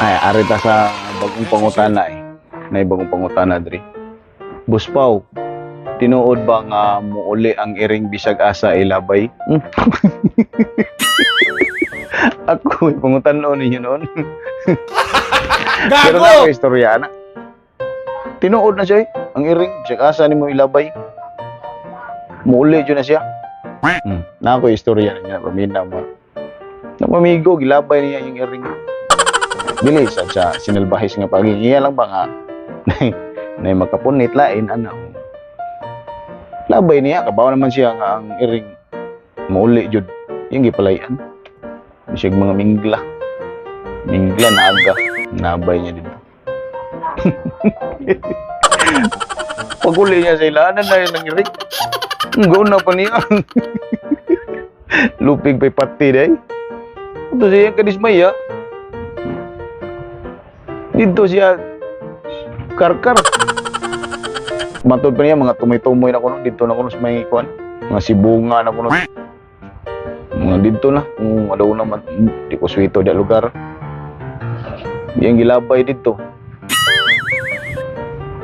Ay, ari ta sa bagong pangutana eh. Nay bagong pangutana diri. Boss Pao, tinuod ba nga muuli ang iring bisag asa ilabay? Ako, may pangutana ninyo noon. Pero Gago! na ako istorya na. Tinuod na siya eh. Ang iring, bisag asa nimo ilabay. Muuli jud na siya. Na ako istorya niya, pamina mo. Namamigo, gilabay niya yung iring. Dili sa siya sinalbahis nga pagi. Iya lang ba nga na makapunit lain ana. Labay niya, kabaw naman siya nga ang iring muuli jud. Yung gipalayan. Bisag mga mingla. Mingla na aga. Nabay niya dito. Pag uli niya sa ilanan na yun ang iring. Ang gawin na pa niya. Lupig pa'y pati day. Ito siya kadismaya. Dito siya karkar. Matod pa niya mga tumoy-tumoy na kuno dito na kuno sa may kuan. Mga sibunga na kuno. Mga dito na. Adaw na man. Di ko swito di lugar. Yang gilabay dito.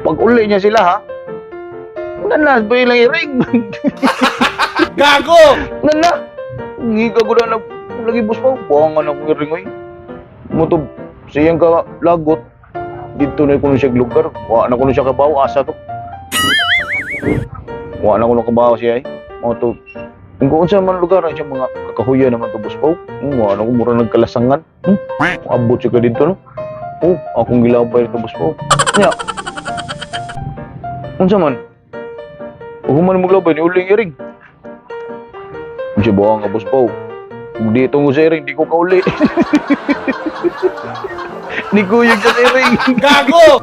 Pag uli niya sila ha. Una na, ba ilang iring? Gago! Nana! Ngiga ko na lagi bus pa. Buwangan ako iring oy. Muto siyang ka lagot. Dito na kuno siya lugar. Wa na kuno siya kabaw asa to. Wa na kuno kabaw siya eh. Mo to. Kung unsa man lugar ay siya mga kakahuya naman to bus pa. Wa na ko mura nagkalasangan. Abot siya ka dito no. Oh, akong gilabay dito bus pa. Nya. Unsa man? Human mo glabay ni uling iring. Siya buwang ka, boss Pao. Kung di tungo sa iring, di ko kauli. Ni kuyog sa iring. Gago!